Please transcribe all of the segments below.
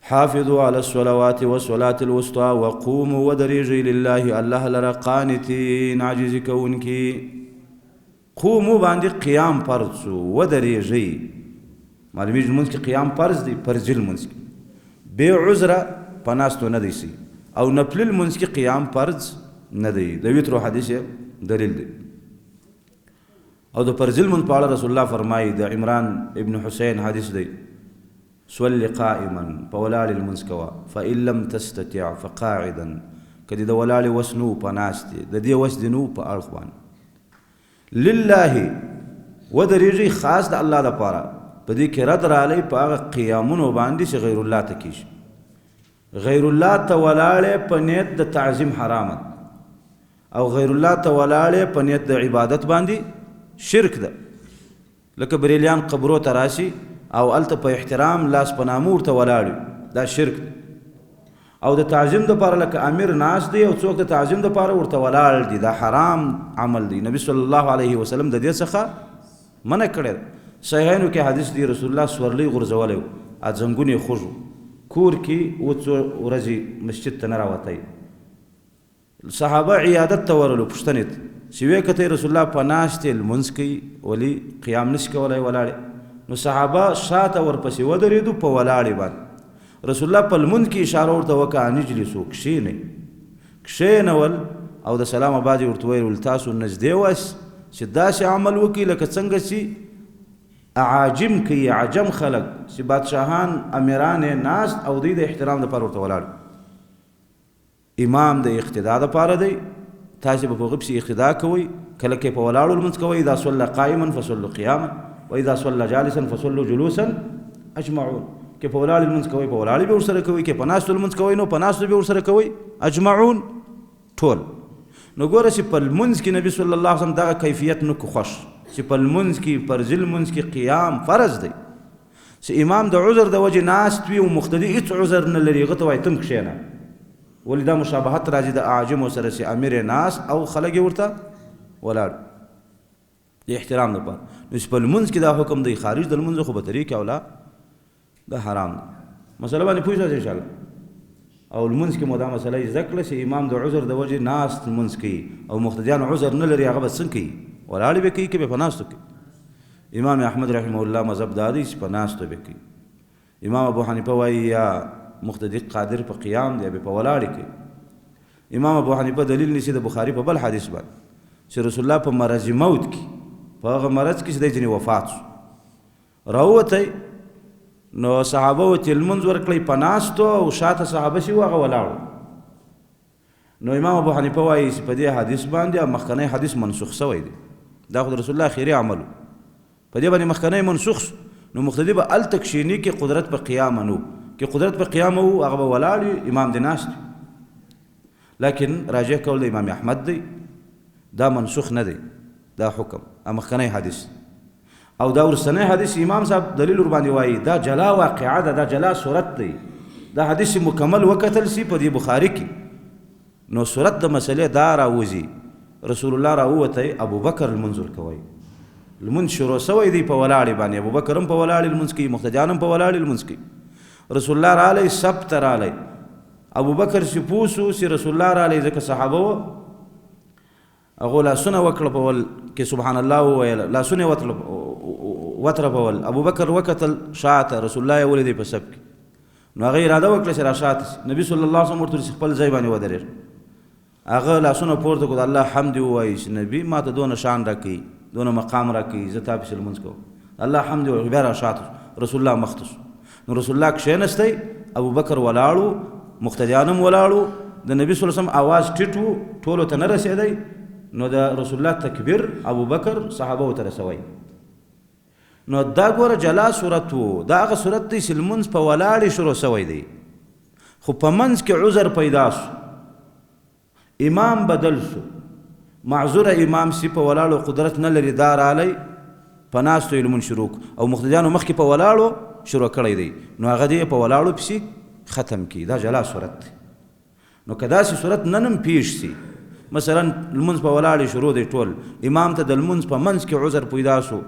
حافظوا علی الصلوات والصلاة الوسطی وقوموا ودریږئ لله الله لره قانتین عاجزي کوونکي. قومو باندې قیام فرض شو، ودریږئ، معلومیږي لمونځ کې قیام فرض دی، فرضي لمونځ کې بې عذره په ناستو نه دی سي، او نفلي لمونځ کې قیام فرض نه دی. د وترو حدیث یې دلیل دی. او د فرضي لمونځ په اړه رسول الله فرمایي، د عمران ابن حسین حدیث دی، صل قائما، په ولاړې لمونځ کوه، فإن لم تستطع فقاعدا، که دې د ولاړې وس نه وو په ناستې، د دې وس دې نه وو په اړخ باندې. لله، ودرېږئ خاص د الله دپاره، په دې کې رد رالی په هغه قیامونو باندې چې غیر الله ته کېږي. غیر الله ته ولاړې په نیت د تعظیم حرامه ده، او غیر الله ته ولاړې په نیت د عبادت باندې شرک ده. لکه بریلیان قبرو ته راشي او هلته په احترام لاس په نامه ورته ولاړ وي، دا شرک دی. او د تعظیم دپاره لکه امیر ناست دی او څوک د تعظیم دپاره ورته ولاړ دي، دا حرام عمل دی. نبی صلی الله علیه وسلم د دې څخه منع کړی دی. صحیحینو کې حدیث دی، رسول الله سورلۍ غورځولی و، ځنګون یې خوږ و، کور کې و څو ورځې مسجد ته نه راوتی. صحابه عیادت ته ورلو پوښتنې ته چې ویې کتل رسول الله په ناستې لمونځ کوي، ولې قیام نشي کولی ولاړې. نو صحابه شاته ورپسې ودرېدو په ولاړې باندې. رسول الله په لمونځ کې اشاره ورته وکړه، ان اجلسو، کښېنئ. کښېنول او د سلام بعد یې ورته وویل، تاسو نږدې واست چې داسې عمل وکړئ لکه څنګه چې اعاجم کوي، عجم خلک چې بادشاهان امیران یې ناست او دوی د احترام دپاره ورته ولاړ. امام د اقتدا دپاره دی، تاسې به په هغه پسې اقتدا کوئ. کله که په ولاړو لمونځ کوئ، اذا صلى قائما فصلوا قیاما واذا صلى جالسا فصلوا جلوسا اجمعون. که په ولاړې لمونځ کوئ په ولاړې به ورسره کوئ، که په ناستو لمونځ کوئ نو په ناستو به ورسره کوئ، اجمعون ټول. نو ګوره چې په لمونځ کې نبی صلی الله علیه وسلم دغه کیفیت نه کو خوښ چې په لمونځ کې فرضي لمونځ کې قیام فرض دی، چې امام د عذر د وجې ناست وي او مقتدي هیڅ عذر نه لري، هغه ته وایي تم کښېنه. ولې دا مشابهت راځي د اعاجمو سره چې امیر یې ناست او خلک یې ورته ولاړ د احترام لپاره. نو چې په لمونځ کې دا حکم دی، خارج د لمونځ خو به طریق اولا دا حرام دی. مسله باندې پوه شئ انشاءالله. او لمونځ کې مو دا مسله زده کړه چې امام د عذر د وجې ناست لمونځ کوي او مقتدیان عذر نه لري، هغه به څنګه کوي؟ ولاړې به کوي که به په ناستو کوي؟ امام احمد رحمه الله مذهب دا دی چې په ناستو به کوي. امام ابو حنیفه وایي یا مقتدی قادر په قیام دی به په ولاړې کوي. امام ابو حنیفه دلیل نیسي د بخاري په بل حدیث باندې چې رسول الله په مرض موت کې، په هغه مرض کې چې دی ځینې وفات شو، راووتی نو صحابه ورته لمونځ ورکړی په ناستو او شاته صحابه چې وو هغه ولاړو. نو امام ابو حنیفه وایي چې په دې حدیث باندې مخکنی حدیث منسوخ شوی دی، دا خو د رسول الله اخري عمل و، په دې باندې مخکنی منسوخ شو. نو مقتدي به هلته کښېني کې قدرت په قیامه نه و، کې قدرت په قیامه و هغه به ولاړ وي، امام دې ناست وي. لکن راجح قول د امام احمد دی، دا منسوخ نه دی دا حکم مخکنی حدیث. او دا ورستنی حدیث امام صاحب دلیل ور باندې وایي دا جلا واقعه ده، دا جلا صورت دی. دا حدیث مکمل وکتل سي په دې بخاري کې نو صورت د مسئلې دا راوځي، رسول الله راووتی، ابوبکر لمونځ ورکوي، لمونځ شروع سوی دی په ولاړې باندې، ابوبکر هم په ولاړې لمونځ کوي، مقتدیان هم په ولاړې لمونځ کوي. رسول الله رالی، صف ته رالی، ابوبکر چې پوه سو چې رسول الله رالی، ځکه صحابه وو، هغو لاسونه وکړه په ول کې سبحان الله وویل، لاسونه یې وترپول. ابوبکر وکتل شاته، رسول الله یې ولیدی په صف کې، نو هغه اراده وکړه چې را شاته شي. نبی صلی الله علیه وسلم ورته چې خپل ځای باندې ودرېږه. هغه لاسونه پورته کړو، د الله حمد یې ووایي چې نبی ما ته دونه شان راکوي، دونه مقام راکوي، زه تا پسې لمونځ کوم. الله حمد یې ووایي، بیا را شاته شو، رسول الله مخته شو. نو رسول الله کښېنستی، ابوبکر ولاړ و، مقتدیان هم ولاړ وو، د نبی صلی الله علیه وسلم آواز ټیټ و، ټولو ته نه رسېدی. نو د رسول الله تکبیر ابوبکر صحابه ته رسوی. نو دا ګوره جلا صورت و، دا هغه صورت دی چې لمونځ په ولاړې شروع سوی دی، خو په منځ کې عذر پیدا سو، امام بدل سو، معذوره امام سی په ولاړو قدرت نه لري، دا رالی په ناستو یې لمونځ شروع کړو او مقتدیانو مخکې په ولاړو شروع کړی دی، نو هغه دې په ولاړو پسې ختم کړي. دا جلا صورت دی. نو که داسې صورت نن هم پیښ سي، مثلا لمونځ په ولاړې شروع دی، ټول امام ته د لمونځ په منځ کې عذر پیدا سو،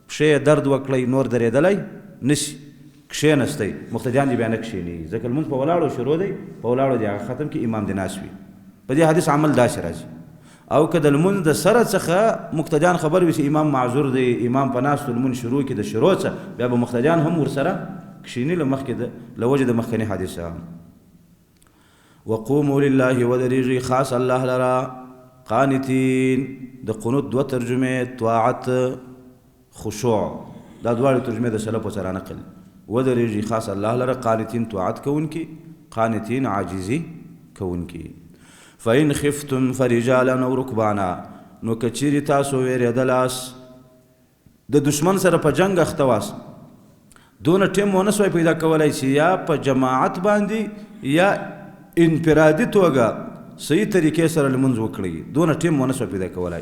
پښې یې درد وکړی، نور درېدلی نشي، کښېنستی، مقتدیان دې بیا نه کښېني، ځکه لمونځ په ولاړو شروع دی، په ولاړو دې هغه ختم کړي، امام دې ناست وي. په دې حدیث عمل داسې راځي. او که د لمونځ د سره څخه مقتدیان خبر وي چې امام معذور دی، امام په ناستو لمونځ شروع کړي د شروع څخه، بیا به مقتدیان هم ورسره کښېني له مخکې د له وجې د مخکني حدیث. وقوموا لله، ودرېږئ خاص الله لره، قانتین. د قنوت دوه ترجمې، طاعت، خشوع، دا دواړې ترجمې د سلفو سره نقل. ودرېږئ خاص الله لره، قانتین طاعت کوونکي، قانتین عاجزي کوونکي. فإن خفتم فرجالا او رکبانا، نو که چیرې تاسو وېرېدلاست، د دشمن سره په جنګ اخته واست، دونه ټیم ونه سوای پیدا کولی چې یا په جماعت باندې یا انفرادي توګه صحیح طریقې سره لمونځ وکړئ، دونه ټیم ونه سوای پیدا کولی،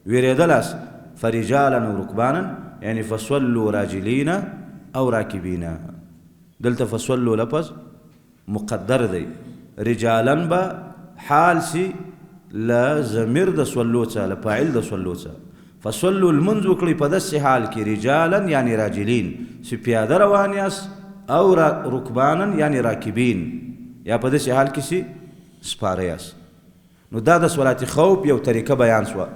وېرېدلاست، فرجالا او رکبانا یعنی فصلوا راجلین او راکبین. دلته فصلوا لفظ مقدر دی، رجالا به حال سي له ضمیر د صلو څخه، له فاعل د صلو څخه. فصلوا لمونځ وکړئ په داسې حال کې، رجالا یعنی راجلین، چې پیاده روان یاست، او رکبانا یعنی راکبین، یا په داسې حال کې چې سپاره یاست. نو دا د صلات خوف یو طریقه بیان سوه.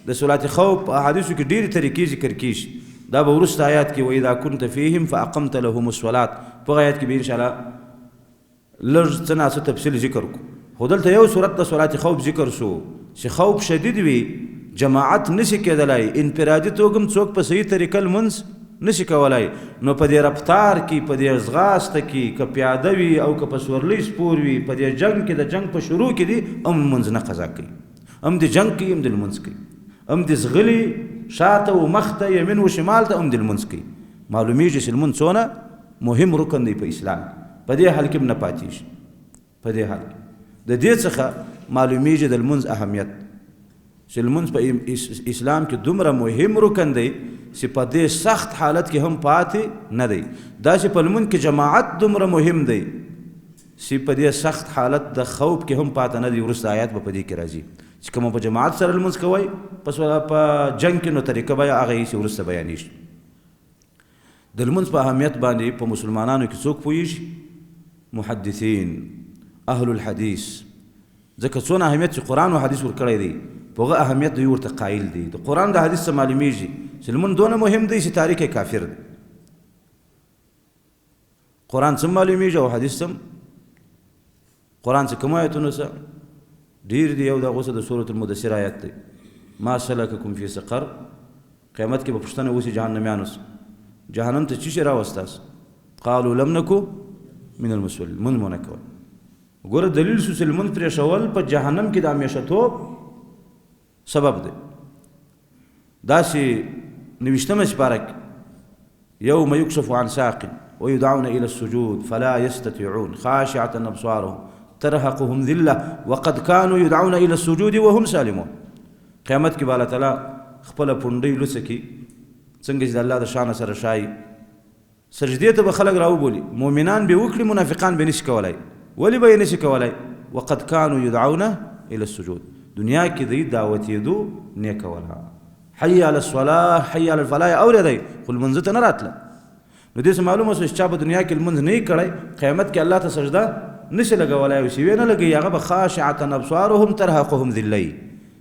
د صلات خوف په احادیثو کې ډېرې طریقې ذکر کیږي، دا به وروسته آیات کې واذا كنت فیهم فاقمت لهم الصلاة، په هغه آیات کې به انشاءالله لږ څه ناڅه تفصیل ذکر کړو. خو دلته یو صورت د صلات خوف ذکر سو چې خوف شدید وي، جماعت نشي کېدلی، انفرادي توګه هم څوک په صحیح طریقه لمونځ نشي کولای، نو په دې رفتار کې، په دې ځغاسته کې، که پیاده وي او که په سورلۍ سپور وي، په دې جنګ کې، د جنګ په شروع کې دي هم لمونځ نه قضا کوي، هم دې جنګ کوي، هم دې لمونځ کوي، هم دې ځغلي شاته و مخته، یمین و شمال ته، هم دې لمونځ کوي. معلومیږي چې لمونځ څونه مهم رکن دی په اسلام کې، په دې حال کې هم نه پاتېږي. په دې حال کې د دې څخه معلومیږي د لمونځ اهمیت، چې لمونځ په اسلام کې دومره مهم رکن دی چې په دې سخت حالت کې هم پاتې نه دی. داسې په لمونځ کې جماعت دومره مهم دی چې په دې سخت حالت د خوف کې هم پاتې نه دی. وروسته آیات به په دې کې راځي چې کوم په جماعت سره لمونځ کوئ په جنګ کې، نو طریقه به یې هغه یې چې وروسته بیانېږي. د لمونځ په اهمیت باندې په مسلمانانو کې څوک پوهېږي؟ محدثین، اهل الحدیث. ځکه څونه اهمیت چې قرآن او حدیث ورکړی دی، په هغه اهمیت دوی ورته قایل دي. د قرآن د حدیث څخه معلومیږي چې لمونځ دونه مهم دی چې تاریک یې کافر دی. قرآن څه معلومیږي او حدیث څه؟ قرآن څه کوم آیتونه څه ډېر دي. یو د هغو څه د سورة المدثر آیت دی، ما سلککم فی سقر. قیامت کې به پوښتنه وشي جهنمیانو څخه، جهنم ته څه شي راوستاست؟ قالوا لم نکو من المصلین، لمونځ مو نه کول. ګوره دلیل شو چې لمونځ پرېښول په جهنم کې د همیشهتوب سبب دی. داسې نویشتمه سپاره کې يوم يكشف عن ساق ويدعون إلى السجود فلا يستطيعون خاشعة أبصارهم ترهقهم ذلة وقد كانوا يدعون إلى السجود وهم سالمون. قیامت کې به الله تعالی خپله پونډۍ لوڅه کړي، څنګه چې د الله د شانه سره ښایي. سجدې ته به خلک راوبولي، مؤمنان به وکړي، منافقان به نشي کولای. ولې به یې نشي کولای؟ وقد كانوا يدعون إلى السجود. دنیا کې دی دعوتېدو نه کوله، حي على الصلاة حي على الفلاح یې اورېدی خو لمونځه ته نه راتله. نو دې څه معلومه شوه چې چا په دنیا کې لمونځ نه وي کړی، قیامت کې الله ته سجده نشي لګولی او چې ویې نه لګوي هغه به خاشعة أبصارهم ترهقهم ذلة،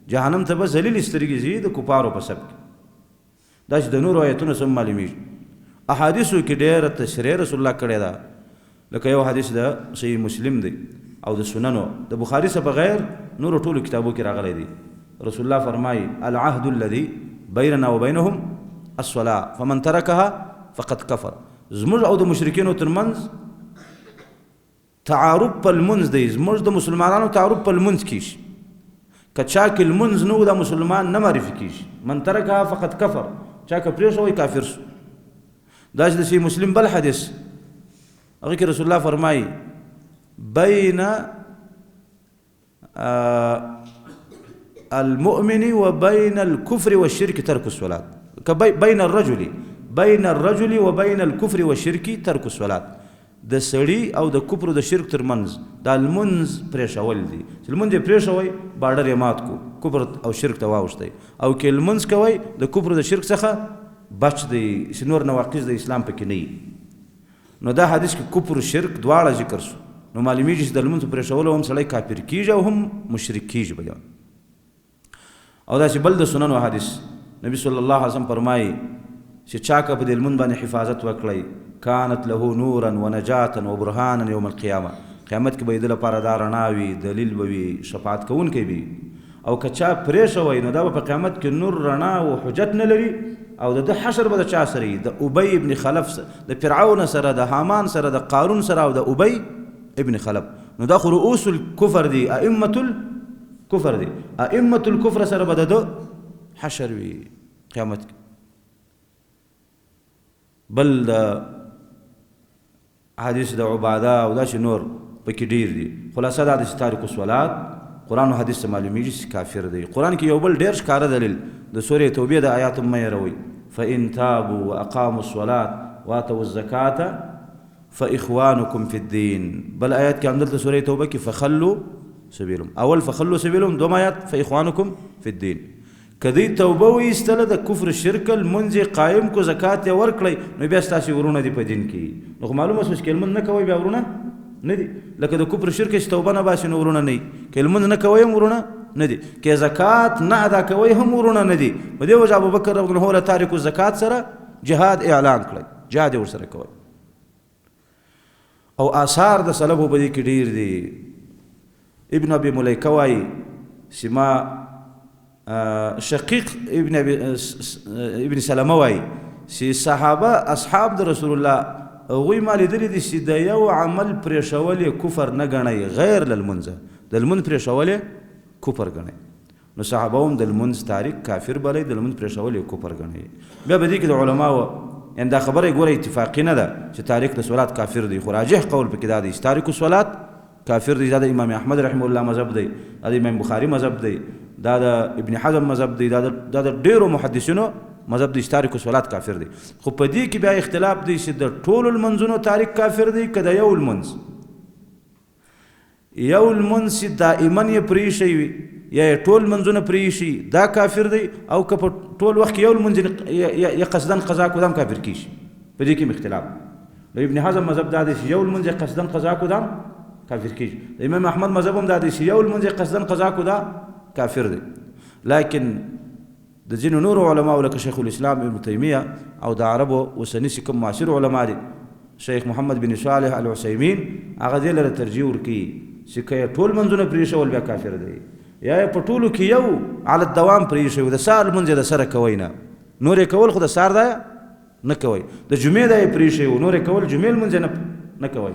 جهنم ته به ذلیلې سترګې ځي د کفارو په سب کې. دا چې د نورو آیتونو څخه معلومیږي. احادیثو کې ډېره تشریح رسول الله کړې ده، لکه یو حدیث د صحیح مسلم دی او د سننو د بخاري څخه بغیر نورو ټولو کتابو کې راغلی دی. رسول الله فرمایي العهد الذي بيننا وبينهم الصلاة فمن تركها فقد كفر. زموږ او د مشرکینو ترمنځ تعارف په لمونځ دی، زموږ د مسلمانانو تعارف په لمونځ کېږي. که چا کې لمونځ نه و دا مسلمان نه معرفي کېږي. من ترکها فقد کفر، چا که پرېښوی کافر شو. دا چې د صحیح مسلم بل حدیث هغه کې رسول الله فرمایي بین المؤمن وبين الكفر والشرك ترك الصلاة، بين الرجل بين الرجل وبين الكفر والشرك ترك الصلاة. د سړي او د کفر او د شرک ترمنځ دا لمونځ پرېښول دي. چې لمونځ یې پرېښوی باډر یې مات کو، کفر او شرک ته واوښتی، او که لمونځ کوی د کفر او د شرک څخه بچ دی، چې نور نواقص د اسلام پکې نه وي. نو دا حدیث کې کفر شرک دواړه ذکر شو، نو معلومیږي چې د لمونځ په پرېښولو هم سړی کافر کیږي او هم مشرک کیږي بیا. او داسې بل د سننو حدیث نبی صلی الله علیه وسلم فرمایي چې چا که په دې لمونځ باندې حفاظت وکړی، کانت له نورا ونجاتا وبرهانا یوم القیامه، قیامت کې به یې ده لپاره دا رڼا وي، دلیل به وي، شفاعت کوونکی به وي. او که چا پرېښوی نو دا به په قیامت کې نور، رڼا او حجت نه لري، او د ده حشر به د چا سره وي؟ د ابی ابن خلف سره، د فرعون سره، د هامان سره، د قارون سره او د ابی ابن خلف. نو دا خو رؤوس الکفر دي، ائمة الکفر دي، ائمة الکفر سره به د ده حشر وي قیامت کې. بل د حدیث د عباده او داسې نور پکې ډېر دي. خلاصه دا ده چې تارک الصلات قرآن او حدیث څخه معلومیږي چې کافر دی. قرآن کې یو بل ډېر ښکاره دلیل د سورې توبې د آیات مه هېروئ، فإن تابوا وأقاموا الصلاة وآتوا الزکاة فإخوانكم في الدين. بل آیات کې همدلته سورې توبه کې فخلوا سبیلهم، اول فخلوا سبیلهم، دوم آیات فإخوانكم في الدين. که دوی توبه وایستله د کفر شرک، لمونځ یې قایم کو، زکات یې ورکړی، نو بیا ستاسې ورونه دي په دین کې. نو خو معلومه شوه چې که لمونځ نه کوئ بیا ورونه نه دي، لکه د کفر شرک چې توبه نه باسي نو ورونه نه وي، که لمونځ نه کوئ هم ورونه نه دي، که زکات نه ادا کوئ هم ورونه نه دي. په دې وجه ابوبکر رضی الله عنه له تارک الزکات سره جهاد اعلان کړی، جهاد یې ورسره کوی. او آثار د سلفو په دې کې ډېر دي. ابن ابي ملیکه وایي چې ما شقیق ابن ابي ابن سلمه وایي چې صحابه اصحاب د رسول الله هغوی ما لیدلي دي چې د یو عمل پرېښول یې کفر نه ګڼی غیر له لمونځه، د لمونځ پرېښول یې کفر ګڼی. نو صحابه هم د لمونځ تاریک کافر بلی، د لمونځ پرېښول یې کفر ګڼی. بیا په دې کې د علماو یعنې دا خبره یې ګوره اتفاقي نه ده چې تاریک د صلات کافر دی، خو راجح قول پکې دا دی چې تاریک الصلات کافر دی. دا د امام احمد رحمه الله مذهب دی، دا د امام بخاري مذهب دی، دا د ابن حزم مذهب دی، دا د ډېرو محدثینو مذهب دی چې تاریک الصلات کافر دی. خو په دې کې بیا اختلاف دی چې د ټولو لمونځونو تاریک کافر دی که د یو لمونځ. یو لمونځ چې دائما یې پرېښی وي یا یې ټول لمونځونه پرېښي دا کافر دی، او که په ټول وخت کې یو لمونځ یې قصداً قضا کړو دا هم کافر کېږي. په دې کې هم اختلاف. نو ابن حزم مذهب دا دی چې یو لمونځ یې قصداً قضا کړو دا هم کافر کېږي. د امام احمد مذهب هم دا دی چې یو لمونځ یې قصداً قضا کړو دا کافر دی. لکن د ځینو نورو علماو لکه شیخ الاسلام ابن تیمیه او د عربو اوسني چې کوم معاصر علما دي، شیخ محمد بن صالح العثیمین، هغه دې لره ترجیح ورکوي چې که یې ټول لمونځونه پرېښول بیا کافر دی، یا یې په ټولو کې یو علی الدوام پرېښی د سهار لمونځ یې د سره کوی نه، نور یې کول خو د سهار دا نه کوی، د جمعې دا یې پرېښی و نور یې کول جمعې لمونځ یې نه کوی،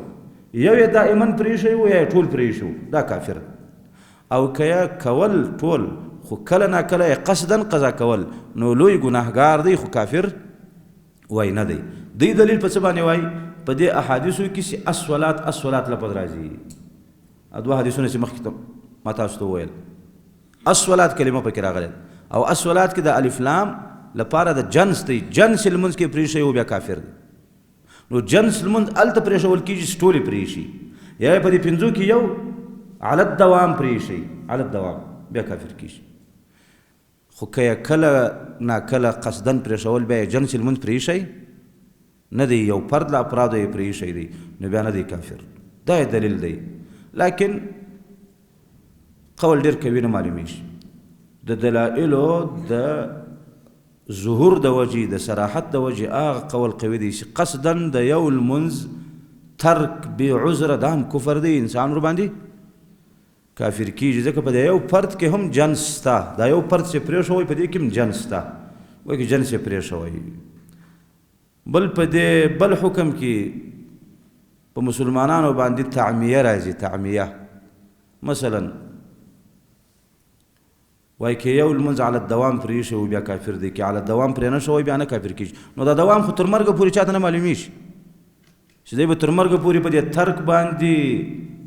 یو یې دائما پرېښی و یا یې ټول پرېښی و دا کافر دی. او که یې کول ټول خو کله ناکله یې قصداً قضا کول نو لوی ګناهګار دی خو کافر وای نه دی. دی دلیل په څه باندې وای؟ په دې احادیثو کې چې الصلات الصلات لفظ راځي، دوه حدیثونه چې مخکې ما تاسو ته وویل، الصلات کلمه پکې راغلې او الصلات کې د الف لام لپاره د جنس دی، جنس لمونځ کې پرېښی و بیا کافر دی. نو جنس لمونځ هلته پرېښول کېږي چې ټولې پرېښي، یا یې په دې پنځو کې یو علی الدوام پرېښی، علی الدوام بیا کافر کېږي. خو که یې کله ناکله قصداً پرېښول بیا یې جنس لمونځ پرېښی نه دی، یو فرد له افرادو یې پرېښی دی نو بیا نه دی کافر. دا یې دلیل دی. لکن قول ډېر قوي نه معلومیږي. د دلایلو د ظهور د وجې، د صراحت د وجې هغه قول قوي دی چې قصداً د یو لمونځ ترک بې عذره دا هم کفر دی، انسان ورباندې کافر کېږي. ځکه په دې یو فرد کې هم جنس شته، دا یو فرد چې پرېښوی په دې کې هم جنس شته، وایي که جنس یې پرېښوی. بل په دې بل حکم کې په مسلمانانو باندې تعمیه راځي. تعمیه مثلا وایي که یو لمونځ علی الدوام پرېښی و بیا کافر دی، که علی الدوام پرې نه شوی بیا نه کافر کېږي. نو دا دوام خو تر مرګه پورې چاته نه معلومیږي چې دی به تر مرګه پورې په دې ترک باندې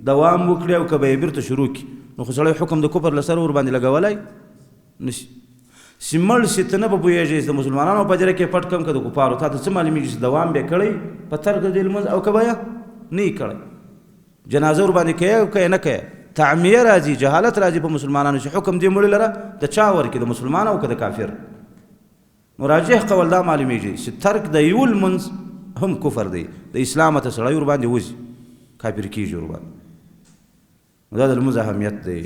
دوام وکړي او که به یې بېرته شروع کړي، نو خو سړی حکم د کفر له سره ورباندې لګولی نه شي. چې مړ شي ته نه به پوهېږې چې د مسلمانانو په حجره کې پټ کړم که د کفارو، تا ته څه معلومېږي چې دوام به یې کړی په ترک د دې لمونځ او که به یې نه یې کړی، جنازه ورباندې کوې او که یې نه کوې. تعمیه راځي، جهالت راځي په مسلمانانو چې حکم دې مړي لره د چا ورکړي، د مسلمان او که د کافر. نو راجح قول دا معلومېږي چې ترک د یو لمونځ هم کفر دی، د اسلامه ته سړی ورباندې وځي، کافر کېږي ورباندې. نو دا د لمونځ اهمیت دی.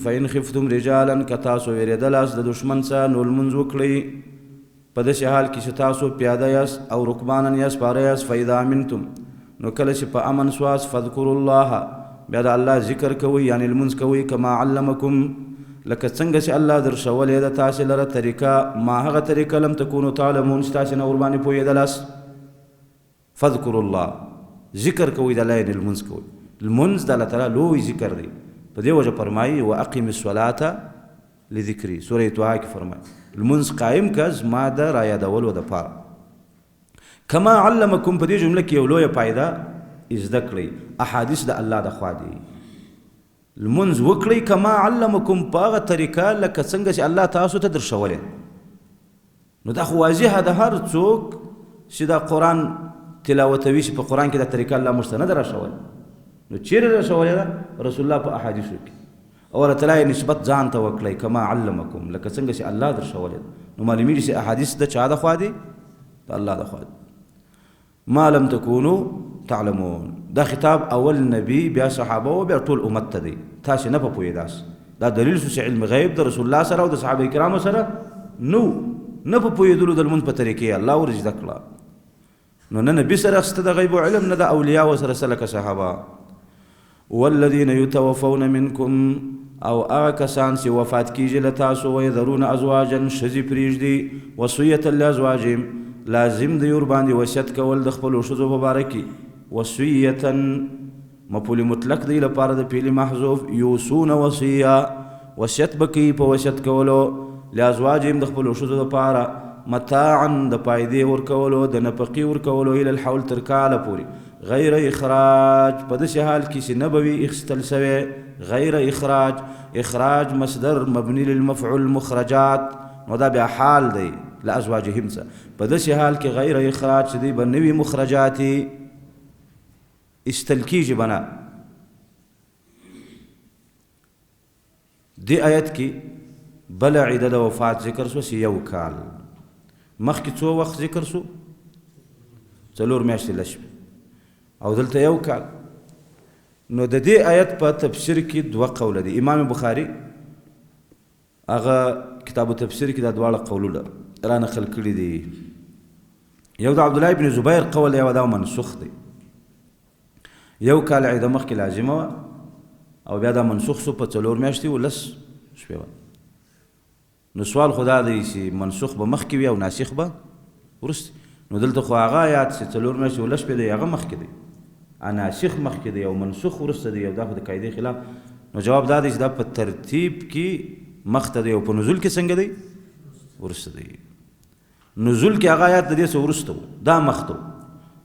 فإن خفتم رجالا که تاسو وېرېدلاست د دښمن څخه نو لمونځ وکړئ په داسې حال کې چې تاسو پیاده یاست او رکبانا یا سپاره یاست. فإذا امنتم نو کله چې په امن سواست فاذکروا الله بیا د الله ذکر کوئ، یعنې لمونځ کوئ، کما علمکم لکه څنګه چې الله درښولې ده تاسې لره طریقه، ما هغه طریقه لم تکونو تعلمون چې تاسې نه ورباندې پوهېدلاست. فاذکروا الله ذکر کوئ د الله، یعنې لمونځ کوئ. لمونځ د الله تعالی لوی ذکر دی، په دې وجه فرمایي واقم الصلاة لذکري، سورة طه کې فرمایي لمونځ قایم که زما د رایادولو دپاره. کما علمکم په دې جمله کې یو لویه فایده زده کړئ، احادیث د الله د خوا دي. لمونځ وکړئ کما علمکم په هغه طریقه لکه څنګه چې الله تاسو ته درښولې. نو دا خو واضحه ده، هر څوک چې دا قرآن تلاوتوي چې په قرآن کې دا طریقه الله موږ ته نه ده راښولې، نو چیرې راښولې ده؟ رسول الله په احادیثو کې. او الله تعالی یې نسبت ځان ته وکړی کما علمکم لکه څنګه چې الله درښولې ده. نو معلومیږي چې احادیث د چا د خوا دي؟ د الله د خوا دي. ما لم تکونو تعلمون، دا خطاب اول نبی بیا صحابه او بیا ټول امت ته دی، تاسې نه په پوهېداست. دا دلیل شو چې علم غیب د رسول الله سره او د صحابه کرامو سره نو نه په پوهېدلو د لمونځ په طریقې الله ور زده کړه. نو نه نبی سره شته د غیب علم، نه د اولیاو سره څه لکه صحابه. والذین یتوفون منکم او هغه کسان چې وفات کیږي له تاسو، ویذرون ازواجا ښځې پرېږدي، وصیة لازواجهم لازم دی ورباندې وصیت کول د خپلو ښځو په باره کې. وصیة مفعول مطلق دی لپاره د فعل محذوف، یوصون وصیه وصیت به کوي په وصیت کولو لازواجهم د خپلو ښځو دپاره، متاعا د پایدې ورکولو، د نفقې ورکولو، الی الحول تر کاله پورې، غیر اخراج په داسې حال کې چې نه به وي اخیستل شوی. غیر اخراج، اخراج مصدر مبني للمفعول مخرجات، نو دا بیا حال دی له ازواجهم څخه. په داسې حال کې غیر اخراج چې دوی به نه وي مخرجاتي ایستل کېږي به نه. دې آیت کې بله عده د وفات ذکر شوه چې یو کال، مخکې څو وخت ذکر شو؟ څلور میاشتې لس شپې، او دلته یو کال. نو د دې آیت په تفسیر کې دوه قوله دي. امام بخاري هغه کتاب تفسیر کې دا دواړه قولونه را نقل کړي دي. یو د عبدالله بن زبیر قول دی، یو دا منسوخ دی. یو کال عده مخکې لازمه وه او بیا دا منسوخ شو په څلور میاشتې و لس شپې وه. نو سوال خو دا دی چې منسوخ به مخکې وي او ناسخ به وروسته. نو دلته خو هغه آیات چې څلور میاشتې و لس شپې دی هغه مخکې دی، ناسخ مخکې دی او منسوخ وروسته دی، او دا خو د قاعدې خلاف. نو جواب دا دی چې دا په ترتیب کې مخته دی او په نزول کې څنګه دی؟ وروسته دی. نزول کې هغه آیات د دې څه وروسته و، دا مخته و.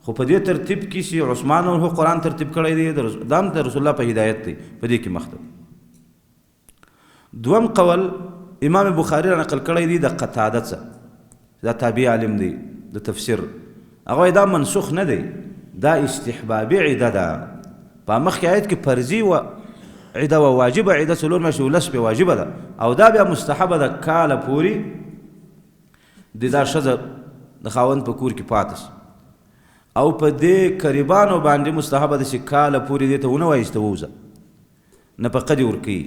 خو په دې ترتیب کې چې عثمان او قرآن ترتیب کړی دی، دا هم د رسول الله په هدایت دی، په دې کې مخته دی. دوم قول امام بخاري را نقل کړی دی د قتاده څخه، دا تابعي عالم دی د تفسیر. هغه وایي دا منسوخ نه دی، دا استحبابي عده ده. په مخکې آیت کې فرضي و عده و واجبه عده څلور میاشتې ولس پې واجبه ده، او دا بیا مستحبه ده کاله پورې د دا ښځه د خاوند په کور کې پاتې شي، او په دې قریبانو باندې مستحبه ده چې کاله پورې دې ته ونه وایي چې ته ووځه، نفقه دې ورکوي.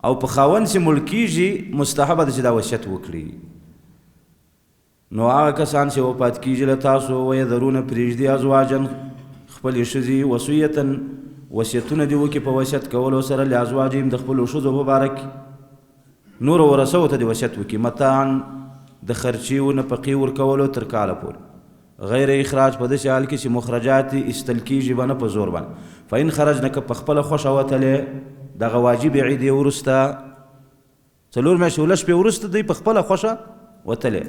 او په خاوند چې مړ کېږي مستحبه ده چې دا وصیت وکړي. نو هغه کسان چې وفات کېږي له تاسو، ویذرون پرېږدي ازواجا خپلې ښځې، وصیة وصیتونه دې وکړي په وصیت کولو سره لازواجهم د خپلو ښځو په باره کې، نورو ورثو ته دې وصیت وکړي، متاعا د خرچې و نفقې ورکولو تر کاله پورې، غیر اخراج په داسې حال کې چې مخرجات یې ایستل کېږي به نه په زور باندې. فإن خرجن که په خپله خوښه وتلې دغه واجبې عدې وروسته څلور میاشتې ولس شپې وروسته دوی په خپله خوښه وتلې،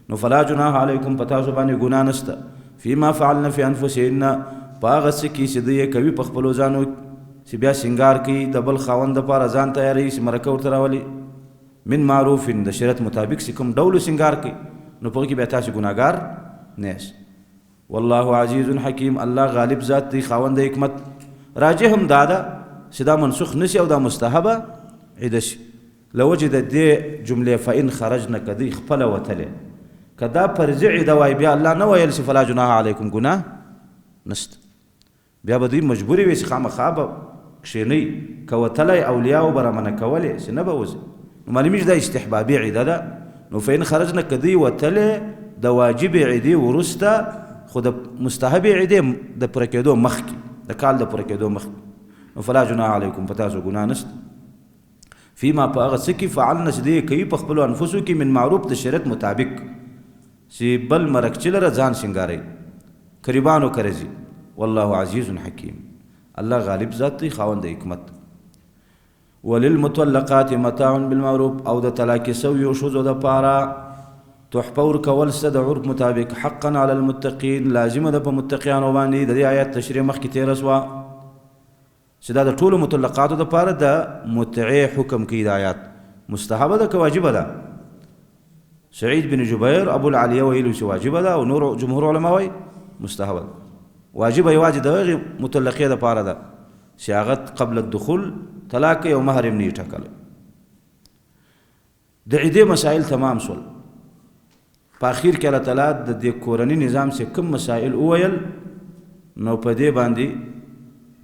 نو فلا جناح علیکم په تاسو باندې ګناه نشته فيما فعلن في انفسهن په هغه څه کې چې دوی یې کوي په خپلو ځانو چې بیا سینګار کوي د بل خاوند دپاره ځان تیاروي چې مرکه ورته راولي، من معروف د شریعت مطابق چې کوم ډول سینګار کوي، نو په هغه کې بیا تاسې ګناهګار نه یاست. والله عزیز حکیم، الله غالب ذات دی، خاوند د حکمت. راجح هم دا ده چې دا منسوخ نشي او دا مستحبه عده شي. له وجې د دې جملې فإن خرجنا، که دوی خپله وتلې، که دا فرضي عده وای بیا الله نه ویل چې فلا جناح علیکم، ګناه نشته، بیا به دوی مجبورې وي چې خامخا به کښېنئ، که وتلی اولیاو به رامنع کولې چې نه به وځي. نو معلومېږي دا استحبابي عده ده. نو فإن خرجنا، که دوی وتلې د واجبې عدې وروسته، خو د مستحبې عدې د پوره کېدو مخکې، د کال د پوره کېدو مخکې، نو فلا جناح علیکم، په تاسو ګناه نشته. فيما په هغه څه کې فعلنا چې دوی کوي په خپلو انفسو کې من معروف د شریعت مطابق، چې بل مرکچي لره ځان سینګاروي، قریبانو کره ځي. والله عزیز حکیم، الله غالب ذات دی، خاوند د حکمت. وللمطلقات متاع بالمعروف، او د طلاق سویو ښځو دپاره تحفه ورکول څه د عرف مطابق، حقا علی المتقین، لازمه ده په متقیانو باندې. د دې آیت تشریح مخکې تېره سوه چې دا د ټولو مطلقاتو دپاره د متعې حکم کوي. د آیات مستحبه ده که واجبه ده؟ سعید بن جبیر ابو العالیه ویلو چې واجبه ده، او نور جمهور علما وایي مستحبه ده. واجبه یوازې د هغې مطلقې دپاره ده چې هغه قبل الدخول طلاق کوي او مهر یې هم نه وي ټاکلی. د عدې مسایل تمام سول. په اخیر کې الله تعالی د دې کورني نظام چې کوم مسایل وویل، نو په دې باندې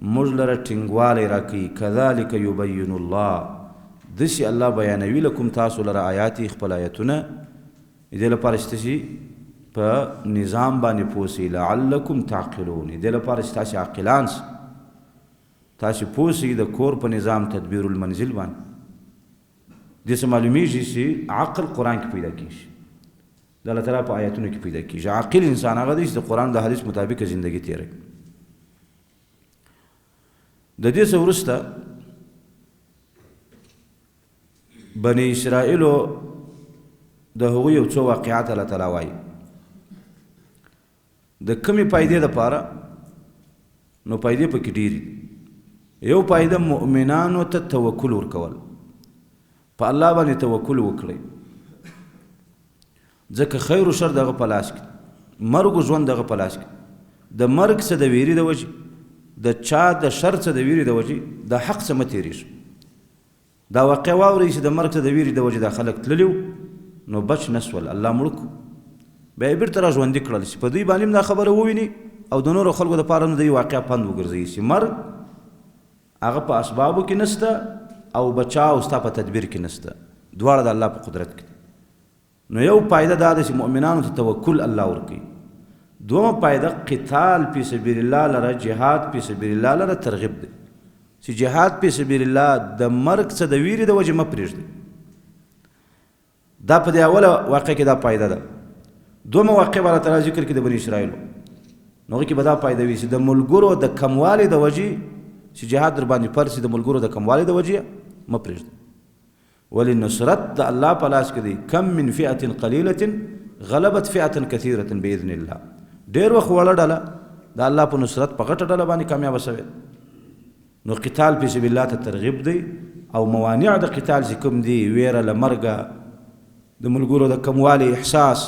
موږ لره ټینګوالی راکوي. کذلک یبین الله، داسې الله بیانوي لکم تاسو لره آیاتي، خپل آیتونه، دې لپاره چې تاسې په نظام باندې پوه سئ، لعلکم تعقلون، دې لپاره چې تاسې عاقلان سئ، تاسې پوه سئ د کور په نظام تدبیر المنزل باندې. دې څه معلومیږي چې عقل قرآن کې پیدا کیږي، د الله تعالی په آیتونو کې پیدا کیږي. عاقل انسان هغه دی چې د قرآن د حدیث مطابق زندگی تېروي. د دې څه وروسته بني اسرائیلو د هغوی یو څو واقعات الله تعالی وایي د کومې فایدې دپاره. نو فایدې پکې ډېرې دي. یو فایده مؤمنانو ته توکل ورکول، په الله باندې توکل وکړئ، ځکه خیر و شر دغه په لاس کې، مرګ و ژوند دغه په لاس کې. د مرګ څه د ویرې د وجې، د چا د شر څه د ویرې د وجې، د حق څه مه تېرېږي. دا واقع واورئ چې د مرګ څه د ویرې د وجې دا خلک تللي وو، نو بچ نه سول، الله مړ کړو، بیا یې بېرته را ژوندي کړل چې په دوی باندې هم دا خبره وویني او د نورو خلکو دپاره هم د دوی واقع پند وګرځوي چې مرګ هغه په اسبابو کې نشته او بچاو ستا په تدبیر کې نشته، دواړه د الله په قدرت کې. نو یو فایده دا ده چې مؤمنانو ته توکل الله ورکوي. دومه فایده قتال فی سبیل الله لره، جهاد فی سبیل الله لره ترغیب دی چې جهاد فی سبیل الله د مرګ څه د ویرې د وجې مه پرېږدئ. دا په دې اوله واقع کې دا فایده ده. دومه واقع به الله تعالی ذکر کړي د بني اسرائیلو، نو هغه کې به دا فایده وي چې د ملګرو د کموالي د وجې چې جهاد در باندې فرض شي، د ملګرو د کموالي د وجې مه پرېږدئ. ولې نصرت د الله په لاس کې دی. کم من فئة قلیلة غلبت فئة کثیرة باذن الله. ډېر وخت وړه ډله د الله په نصرت په غټه ډله باندې کامیابه شوې. نو قتال فی سبیل الله ته ترغیب دی، او موانع د قتال چې کوم دي، ویره له مرګه، د ملګرو د کموالي احساس،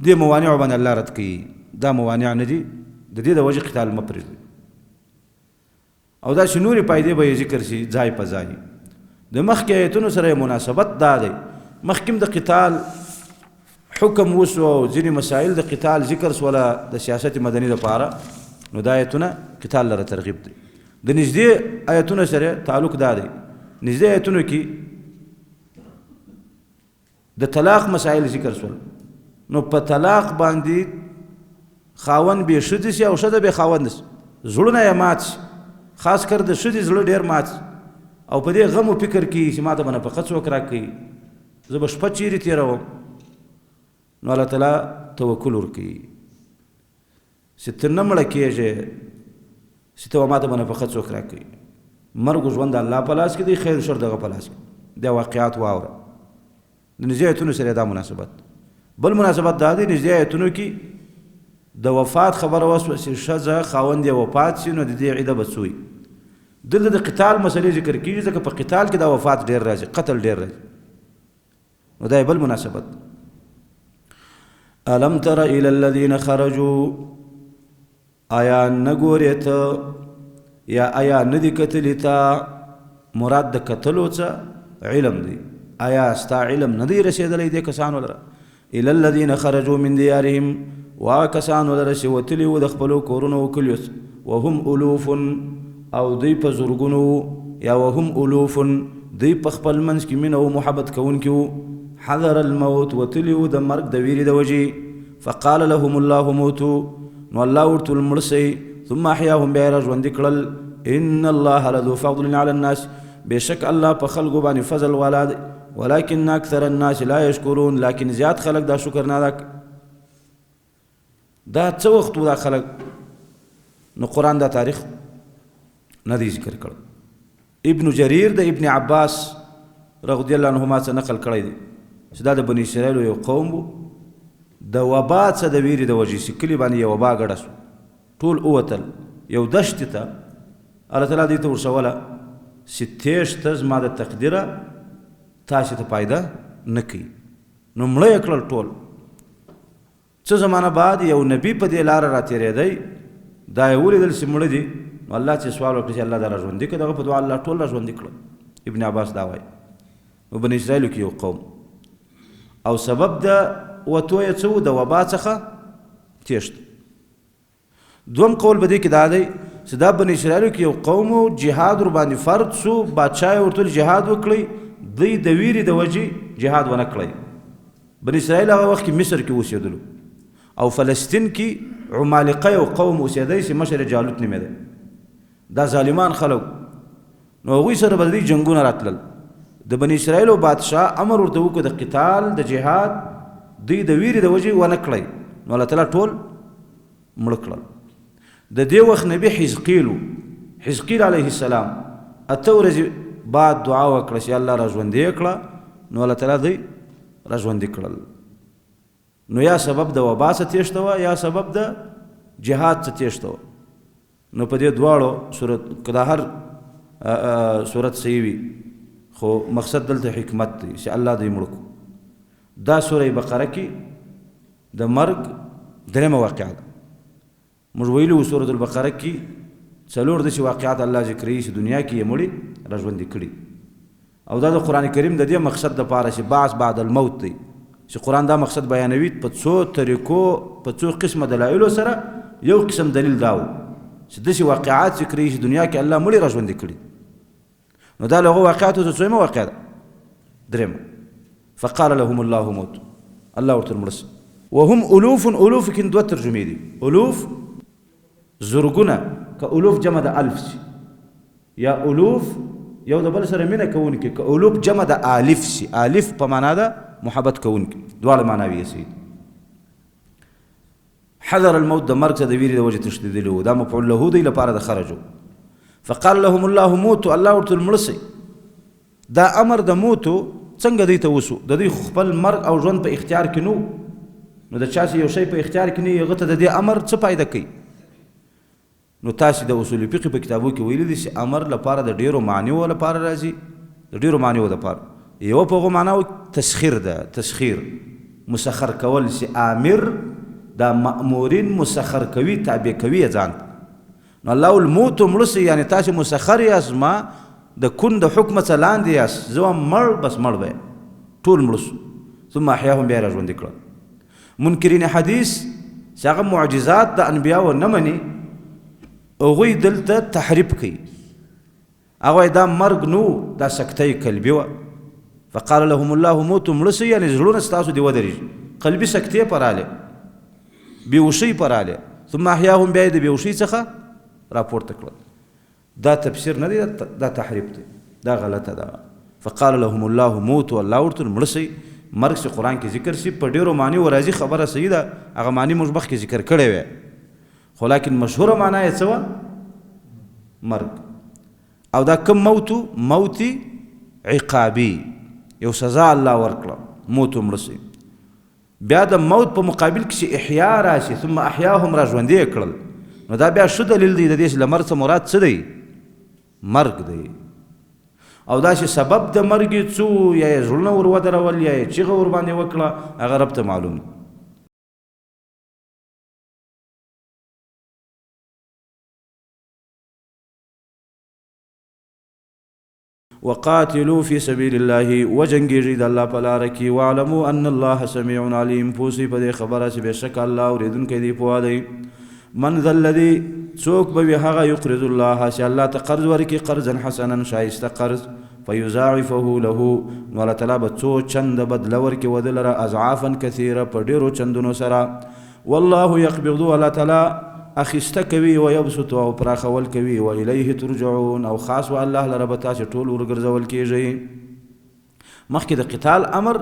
دې موانعو باندې الله رد کوي. دا موانع نه دي، د دې د وجې قتال مه پرېږدئ. او داسې نورې فایدې به یې ذکر شي ځای په ځای. د مخکې آیتونو سره یې مناسبت دا دی، مخکې هم د قتال حکم وسو او ځینې مسایل د قتال ذکر سوله د سیاست مدني دپاره، نو دا آیتونه قتال لره ترغیب دی. د نږدې آیتونو سره تعلق دا دی، نږدې آیتونو کې د طلاق مسایل ذکر سول، نو په طلاق باندې خاوند بې ښځې شي او ښځه بې خاوند شي، زړونه یې مات شي، خاص کر د ښځې زړه ډېر مات شي او په دې غم و فکر کې چې ما ته به نفقه څوک راکوي، زه به شپه چیرې تېروم. نو الله تعالی توکل ورکوي چې ته نه مړه کېږې، چې ته ما ته به نفقه څوک راکوي. مرګ و ژوند د الله په لاس کې دی، خیر شر دغه په لاس کې. دا واقعات واوره. د نږدې آیتونو سره دا مناسبت. بل مناسبت دا دی، نږدې آیتونو کې د وفات خبره وسوه چې ښځه خاوند یې وفات شي نو د دې عده به څه وي. دلته د قتال مسئلې ذکر کېږي، ځکه په قتال کې دا وفات ډېر راځي، قتل ډېر راځي، نو دا یې بل مناسبت. الم تر الی الذین خرجوا، آیا نه ګورې ته یا ایا نه دي کتلي تا؟ مراد د کتلو څه علم دی. ایا ستا علم نه دی رسېدلی دې کسانو لره؟ الی الذین خرجوا من دیارهم، وهغه کسانو لره چې وتلي وو د خپلو کورونو او کلیو څخه، وهم الوف، او دوی په زرګونو وو، یا وهم الوف، دوی په خپل منځ کې مینه او محبت کوونکي وو، حذر الموت، وتلي وو د مرګ د ویرې د وجې، فقال لهم الله موتو، نو الله ورته وویل مړه سئ، ثم احیاهم، بیا یې را ژوندي کړل، ان الله لذو فضل علی الناس، بېشک الله په خلکو باندې فضل والا دی، ولكن اکثر الناس لا یشکرون، لیکن زیات خلک دا شکر نه ادا کوي. دا څه وخت وو دا خلک؟ نو قرآن دا تاریخ نه دی ذکر کړ. ابن جریر د ابن عباس رضی الله عنهما څخه نقل کړی دی چې دا د بني اسرائیلو یو قوم وو، د وبا څخه د ویرې د وجې چې کلي باندې یو وبا ګډه سو، ټول ووتل یو دشتې ته. الله تعالی دوی ته ورسوله چې تېښته زما د تقدیره تاسې ته فایده نه کوي، نو مړه یې کړل ټول. څه زمانه بعد یو نبی په دې لاره را تېرېدی، دا یې ولیدل چې مړه دي، نو الله چې سوال وکړ چې الله دا را ژوندي کړه، دغه په دعا الله ټول را ژوندي کړل. ابن عباس دا وایي. نو بني اسرائیلو کې یو قوم او سبب د وتو یې څه و؟ د وبا څخه تېښته. دوم قول په دې کې دا دی چې دا بني اسرائیلو کې یو قوم و، جهاد ورباندې فرض سو، بادشاه یې ورته ویل جهاد وکړئ، دوی د ویرې د وجې جهاد ونه کړی. بني اسرائیل هغه وخت کې مصر کې اوسېدلو او فلسطین کې عمالقه یو قوم اوسېدی چې مشر یې جالوت نومېدی. دا ظالمان خلک، نو هغوی سره به د دوی جنګونه راتلل. د بني اسرائیلو بادشاه امر ورته وکړو د قتال د جهاد، دوی د ویرې د وجې ونه کړی، نو الله تعالی ټول مړه کړل. د دې وخت نبی حزقیل و، حزقیل علیه السلام اته ورځې بعد دعا وکړه چې الله را ژوندی کړه، نو الله تعالی دوی را ژوندي کړل. نو یا سبب د وبا څخه تېښته وه یا سبب د جهاد څخه تېښته وه. نو په دې دواړو صورت که دا هر صورت صحیح وي، خو مقصد دلته حکمت دی چې الله دوی مړ کړو. دا سوره بقره کې د مرګ درېیمه واقعه ده. موږ ویلي وو سورة البقره کې څلور داسې واقعات الله ذکروي چې دنیا کې یې مړي را ژوندي کړي، او دا د قرآن کریم د دې مقصد دپاره چې بعث بعد الموت دی، چې قرآن دا مقصد بیانوي په څو طریقو په څو قسمه دلایلو سره. یو قسم دلیل دا و چې داسې واقعات ذکروي چې دنیا کې الله مړي را ژوندي کړي. نو دا له هغو واقعاتو څخه څویمه واقعه ده؟ درېیمه. فقال لهم الله موت، الله ورته مړه سي. وهم الوف، الوف کې دوه ترجمې دي. الوف زرګونه، که الوف جمع د الف سي، یا الوف یو د بل سره مینه کوونکي، که الوف جمع د الف سي، الف په معنا ده محبت کوونکي، دواړه معناوې یې صحیح دي. حذر الموت د مرګ څخه د ویرې د وجې تښتېدلي وو، دا مفعول له دی لپاره د خرجو. فقال لهم الله موتو، الله ورته مړه سئ. دا امر د موتو څنګه دوی ته وسو؟ د دوی خپل مرګ او ژوند په اختیار کې نو، نو د چا چې یو شی په اختیار کې نه وي هغه ته د دې امر څه فایده کوي؟ نو تاسې د اصول فقه په کتابو کې ویلي دي چې امر لپاره د ډېرو معنیو لپاره راځي، د ډېرو معنیو لپاره. یوه په هغو معناو تسخیر ده، تسخیر مسخر کول، چې آمر دا مأمورین مسخر کوي، تابع کوي یې ځان ته. نو الله ول موتو مړه سئ، یعنې تاسې مسخر یاست، زما د کون د حکمه څخه لاندې یاست، زه وایم مړ بس مړ به یم. ټول مړه سو. ثم احیاهم، بیا یې را ژوندي کړل. منکرین حدیث چې هغه معجزات د انبیاو نه مني، هغوی دلته تحریف کوي. هغه وایي دا مرګ نو، دا سکته قلبي وه. فقال لهم الله موتوا، مړه سئ، یعنې زړونه ستاسو دې ودرېږي، قلبي سکتې په راغلې، بېهوښۍ په راغلې. ثم احیاهم، بیا یې د بېهوښۍ څخه راپورته کړل. دا تفسیر نه دی، دا تحریف دی، دا غلطه ده. فقال لهم الله موتوا، الله ورته مړه سئ. مرګ چې قرآن کې ذکر شي په ډېرو معنیو راځي، خبره صحیح ده، هغه معنی موږ مخکې ذکر کړې وې، خو لکن مشهوره معنا یې څه وه؟ مرګ. او دا کوم موت؟ موت عقابي، یو سزا الله ورکړه، موت مړه سئ. بیا د موت په مقابل کې چې احیا راشي، ثم احیاهم، را ژوندي یې کړل، نو دا بیا ښه دلیل دی د دې چې له مرګ څخه مراد څه دی؟ مرګ دی. او دا چې سبب د مرګ یې څه و، یا یې زړونه ور ودرول، یا یې چیغه ورباندې وکړه، هغه رب ته معلوم دی. وقاتلو فی سبیل الله، وجنګیږئ د الله په لاره کې. واعلموا ان الله سمیع علیم، پوه شئ په دې خبره چې بېشکه الله اورېدونکی دی، پوه دی. من ذا الذي، څوک به وي هغه یقرض الله، چې الله ته قرض ورکړي، قرضا حسنا، ښایسته قرض، فیضاعفه له، نو الله تعالی به څو چنده بدله ورکړي وده لره، اضعافا کثیره، په ډېرو چندونو سره. والله یقبض، الله تعالی اخیسته کوي، ویبسط، او پراخول کوي، و الیه ترجعون، او خاص و الله لره به تاسې ټول ورګرځول کیږئ. مخکې د قتال امر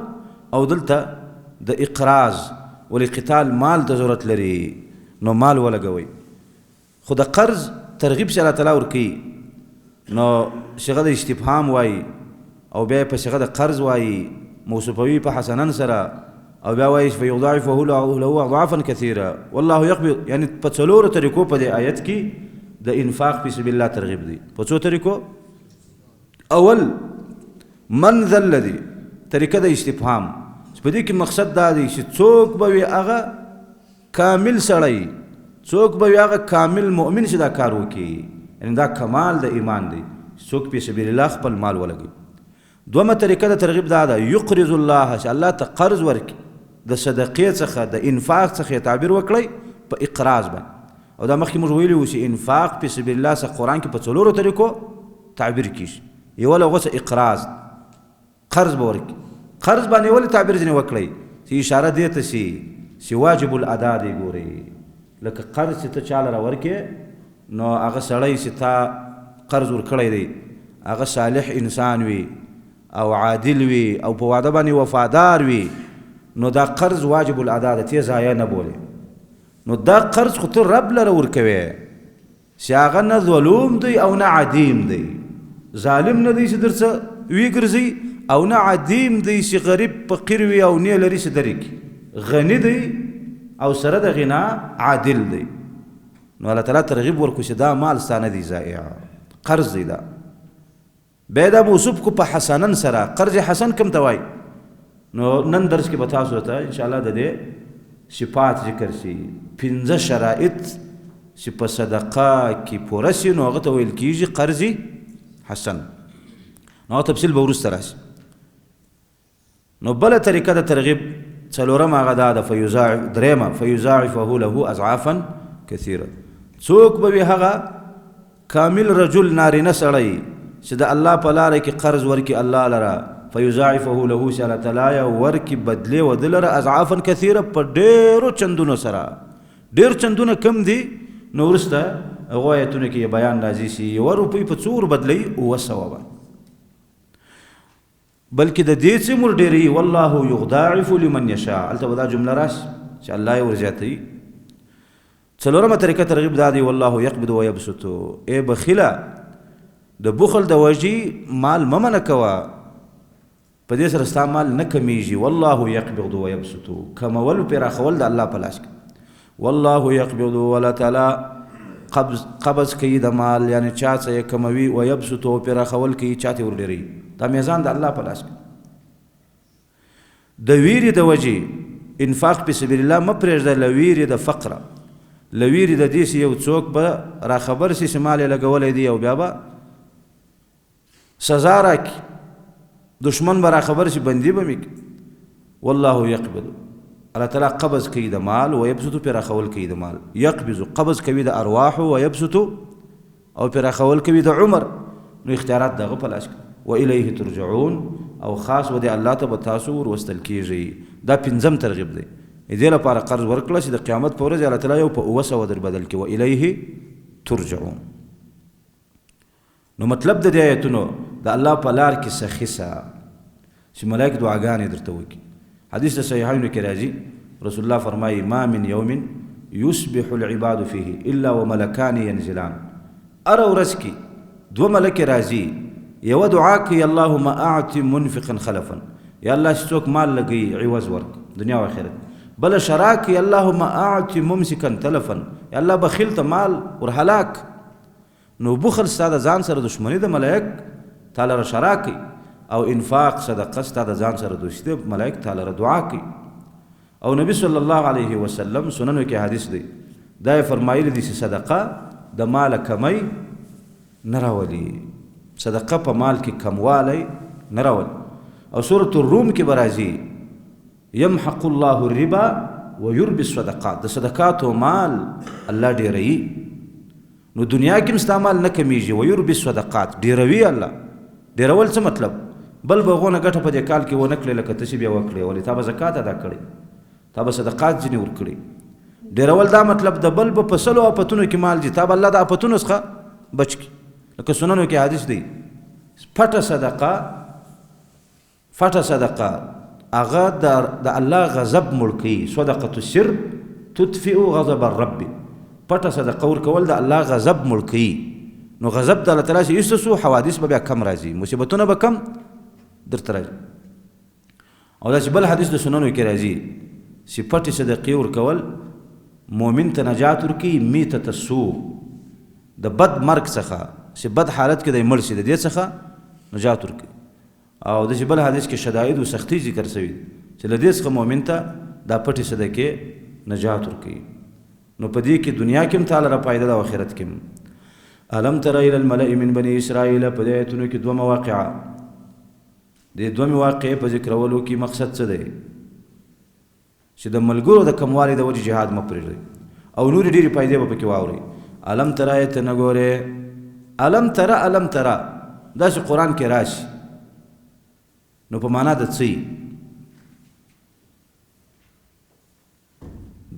او دلته د اقراض، ولې قتال مال ته ضرورت لري نو مال ولګوئ، خو د قرض ترغیب چې الله تعالی ورکوي نو صیغه د استفهام وایي او بیا په صیغه د قرض وایي، موصوفوي په حسنن سره، او بیا وایي فیضاعفه له اضعافا کثیره والله یقبض. یعنی په څلورو طریقو په دې آیت کې د انفاق فی سبیل الله ترغیب دی. په څو طریقو؟ اول من ذا الذي، طریقه د استفهام، په دې کې مقصد دا دی چې څوک به وي هغه کامل سړی، څوک به وي هغه کامل مؤمن چې دا کار وکړي، یعنی دا کمال د ایمان دی، څوک په سبیل الله خپل مال ولګوي. دومه طریقه د ترغیب دا ده یقرض الله، چې الله ته قرض ورکړي، د صدقې څخه د انفاق څخه یې تعبیر وکړئ په اقراض باندې. او دا مخکې موږ ویلي وو چې انفاق په سبیل الله څخه قرآن کې په څلورو طریقو تعبیر کیږي. یوه له هغو څخه اقراض، قرض به ورکړي. قرض باندې ولې تعبیر ځینې وکړئ چې اشاره دې ته شي چې واجب الادا دی. ګورئ لکه قرض چې ته چاله راورکې نو هغه سړی چې تا قرض ورکړی دی هغه صالح انسان وي او عادل وي او په وعده باندې وفادار وي، نو دا قرض واجب الادا ده، ته ضایع نه بولې. نو دا قرض خو ته رب لره ورکوې چې هغه نه ظلوم دی او نه عدیم دی، ظالم نه دی چې درڅه ویګرځي او نه عدیم دی چې غریب فقیر وي او نه لري چې درې کړي، غني دی او سره د غنا عادل دی. نو الله تعالی ترغیب ورکړو چې دا مال ستا نه دی ضایع، قرض دی. دا بیا دا موصوف کو په حسنن سره، قرض حسن کوم ته وایي؟ نو نن درس کې به تاسو ته انشاءالله د دې صفات ذکر شي، پنځه شرایط چې په صدقه کې پوره شي نو هغه ته ویل کېږي قرض حسن. نو هغه تفصیل به وروسته راشي. نو بله طریقه د ترغیب څلورمه هغه دا ده درېیمه فیضاعفه له اضعافا کثیره. څوک به وي هغه کامل رجل نارینه سړی چې د الله په لاره کې قرض ورکړي الله لره، فیضاعفه له، چې الله تعالی یې ورکړي بدلې وده لره اضعافا کثیره، په ډېرو چندونو سره. ډېر چندونه کم دي نو وروسته هغو آیتونو کې یې بیان راځي چې یوه روپۍ په څو وربدلوي؟ 700 باندې، بلکې د دې څه مور ډېروي. والله یضاعف لمن یشاء، هلته به دا جمله راشي چې الله یې ورزیاتوي. څلورمه طریقه ترغیب دا دی والله یقبض ویبسط. ای بخیله، د بخل د وجې مال مه منع کوه، په دې سره ستا مال نه کمیږي. والله یقبض ویبسط، کمول پراخول د الله په لاس کې. والله یقبض، الله تعالی قبض کوي د مال، یعنی چا څه یې کموي، ویبسط پراخول کوي، چا ته یې ورډېروي. دا میزان د الله په لاس کې. د ویرې د وجې انفاق په سبیل الله مه پرېږده، له ویرې د فقره، له ویرې د دې چې یو څوک به راخبر شي چې مال یې لګولی دی او بیا به سزا راکړي، دشمن به راخبر شي بندي به مې کړي. والله یقبض، الله تعالی قبض کوي د مال، ویبسط پراخول کوي د مال. یقبض قبض کوي د ارواحو، ویبسط او پراخول کوي د عمر. نو اختیارات دغه په لاس کې. والیه ترجعون، او خاص و دې الله ته به تاسو وروستل کیږئ. دا پنځم ترغیب دی. دې لپاره قرض ورکړه چې د قیامت په ورځ الله تعالی یو په 700 در بدل کړي. والیه ترجعون. نو مطلب د دې آیتونو د الله په لار کې سخي سه چې ملایک دعاګانې درته وکړي. حدیث د صحیحینو کې راځي، رسول الله فرمایي ما من یوم یصبح العباد فیه الا وملکان ینزلان. هره ورځ کې دوه ملکې راځي، یوه دعا کوي اللهم اعط منفقا خلفا، یا الله چې څوک مال لګوي عوض ورکړه دنیا او آخرت. بله شرا کوي اللهم اعط ممسکا تلفا، یا الله بخیل ته مال ور هلاک. نو بخل ستا د ځان سره دښمني ده، ملایک تا لره شرا کوي، او انفاق صدقه ستا د ځان سره دوستي ده، ملایک تا لره دعا کوي. او نبی صلی الله علیه وسلم سننو کې حدیث دی، دا یې فرمایلی دی چې صدقه د مال کمی نه راولي. صدقه په مال کې کموالی نه راولي. او سورة الروم کې به راځي يمحق الله الربا ويربي الصدقات، د صدقاتو مال الله ډېروي. نو دنیا کې هم ستا مال نه کمیږي، ويربي الصدقات ډېروي الله. ډېرول څه مطلب؟ بل به غونه ګټه په دې کال کې ونه کړې لکه ته چې بیا وکړې، ولې تا به زکات ادا کړې، تا به صدقات ځینې ورکړي. ډېرول دا مطلب د بل به په سلو اپتونو کې مال ځي، تا به الله د اپتونو څخه بچ کړي. لکه سننو کې حدیث دی، پټه صدقه، فټه صدقه هغه د الله غضب مړ کوي. صدقة السر تطفئ غضب الرب، پټه صدقه ورکول د الله غضب مړ کوي. نو غضب د الله تعالی چې ایسته سو، حوادث به بیا کم راځي، مصیبتونه به کم درته راځي. او داسې بل حدیث د سننو کې راځي چې پټې صدقې ورکول مؤمن ته نجات ورکوي، میتة السوء، د بد مرګ څخه چې بد حالت کې دی مړ شي، د دې څخه نجات ورکوي. او داسې بل حدیث کې شداید او سختي ذکر شوي چې له دې څخه مؤمن ته دا پټې صدقې نجات ورکوي. نو په دې کې دنیا کې هم تا لره فایده ده او آخرت کې هم. الم تر الی الملأ من بني اسرائیل، په دې آیتونو کې دوه مواقعه، دې دوه مواقع په ذکرولو کې مقصد څه دی؟ چې د ملګرو د کموالي د وجې جهاد مه پرېږدئ، او نورې ډېرې فایدې به پکې واورئ. الم تر ته نه ګورې، الم تر، الم تر داسې قرآن کې راشي نو په معنا د څه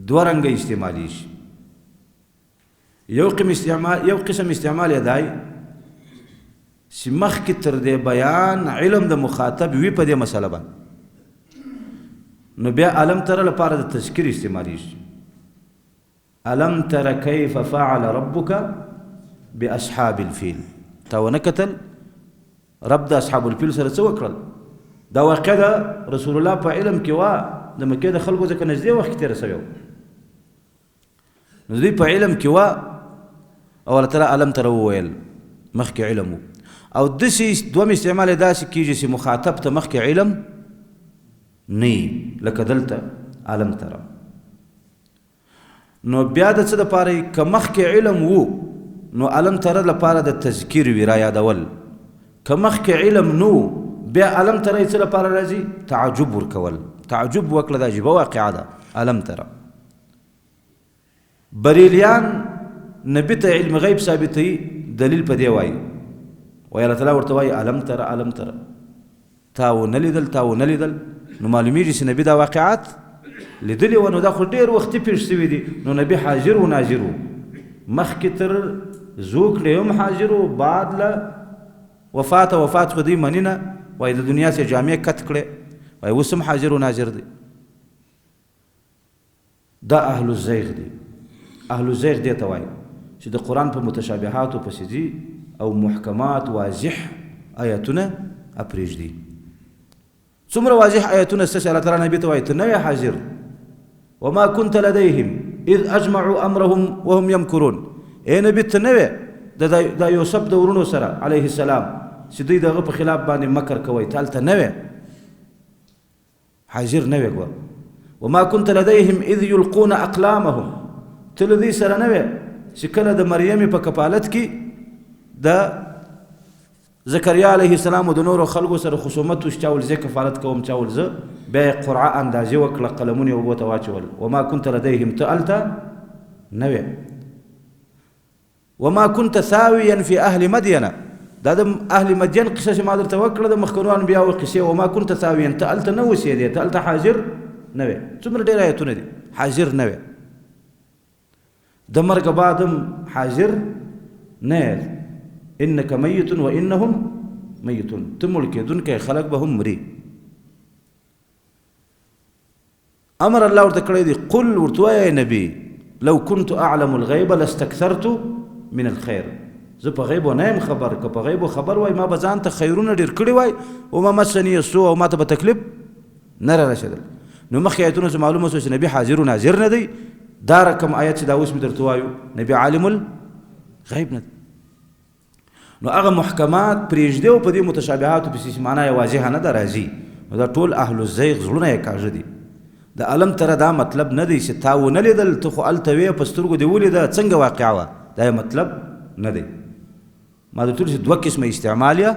دوه رنګه استعمالیږي. یو قسم استعمال، یو قسم استعمال یې دی چې مخکې تر دې بیان علم د مخاطب وي په دې مسله باندې، نو بیا الم تر لپاره د تذکیر استعمالیږي. الم تر کیف فعل ربک باصحاب الفیل، تا ونه کتل رب د اصحاب الفیل سره څه وکړل؟ دا واقع ده رسول الله په علم کې وه، د مکې د خلکو ځکه نږدې وخت کې تېره شوې وه، نو دوی په علم کې وه او الله تعالی الم تر وویل مخکې علم و. او داسې دوم استعمال یې داسې کېږي چې مخاطب ته مخکې علم نه وي، لکه دلته الم تر. نو بیا د څه دپاره یې؟ که مخکې علم و نو الم تر لپاره د تذکیر وي، را یادول. که مخکې علم نه و بیا الم تر یې څه لپاره راځي؟ تعجب ورکول، تعجب وکړه، دا عجیبه واقعه ده. الم تر بریلیان نبي ته علم غیب ثابتوي، دلیل په دې وایي، وایي الله تعالی ورته وایي الم تر، الم تر، تا ونه لیدل، تا ونه لیدل. نو معلومیږي چې نبي دا واقعات لیدلي وه، نو دا خو ډېر وختي پېښ شوي دي. نو نبي حاضر و ناظر و، مخکې تر زوکړې هم حاضر و، بعد له وفاته، وفات خو دوی مني نه، وایي د دنیا څخه جامې کت کړې، وایي اوس هم حاضر و ناظر دی. دا اهل الزیغ دی. اهل الزیغ دې ته وایي چې د قرآن په متشابهاتو پسې ځي او محکمات واضح آیتونه پرېږدي. څومره واضح آیتونه شته چې الله تعالی نبي ته وایي ته نه وې حاضر، وما كنت لديهم اذ اجمعوا امرهم وهم يمكرون. ای نبي ته نه وې د یوسف د ورونو سره علیه السلام چې دوی د هغه په خلاف باندې مکر کوي، ته هلته نه وې، حاضر نه وې. ګوره وما كنت لديهم اذ يلقون اقلامهم، ته له دوی سره نه وې چې کله د مریمې په کفالت کې د زکریا علیه السلام او د نورو خلکو سره خصومت وشو، چا ویل زه کفالت کوم، چا ویل زه، بیا یې قرعه اندازې وکړه، قلمونه یې اوبو ته واچول. وما كنت لديهم، ته هلته نه وې. وما كنت ثاويا في اهل مدین، دا د اهل مدین قصه چې ما درته وکړه د مخکنو انبیاو قصې. وما كنت ثاويا، ته هلته نه اوسېدې، ته هلته حاضر نه وې. څومره ډېر آیتونه دي حاضر نه وې، د مرګ بعد هم حاضر نه یې. انک میت و انهم میتون، ته مړ کېدونکی خلک به هم مري. امر الله ورته کړی دی، قل ورته ووایه نبي لو كنت اعلم الغیب لاستکثرت من الخیر، زه په غیبو نه یم خبر، که په غیبو خبر وای ما به ځان ته خیرونه ډېر کړي وای، وما مسني السوء، او ما ته به تکلیف نه را رسېدل. نو مخکې آیتونو څه معلومه شوه چې نبي حاضر و ناظر نه دی. دا رقم آیت چې دا اوس مې درته وایو نبي عالم الغیب نه دی. نو هغه محکمات پرېږدي او په دې متشابهاتو پسې چې معنا یې واضحه نه ده راځي. نو دا ټول اهل الزیغ زړونه یې کاږه دي. د الم تر دا مطلب نه دی چې تا ونه لیدل، ته خو هلته وې په سترګو دې ولیده څنګه واقعه وه، دا یې مطلب نه دی. ما درته وویل چې دوه قسمه استعمال یې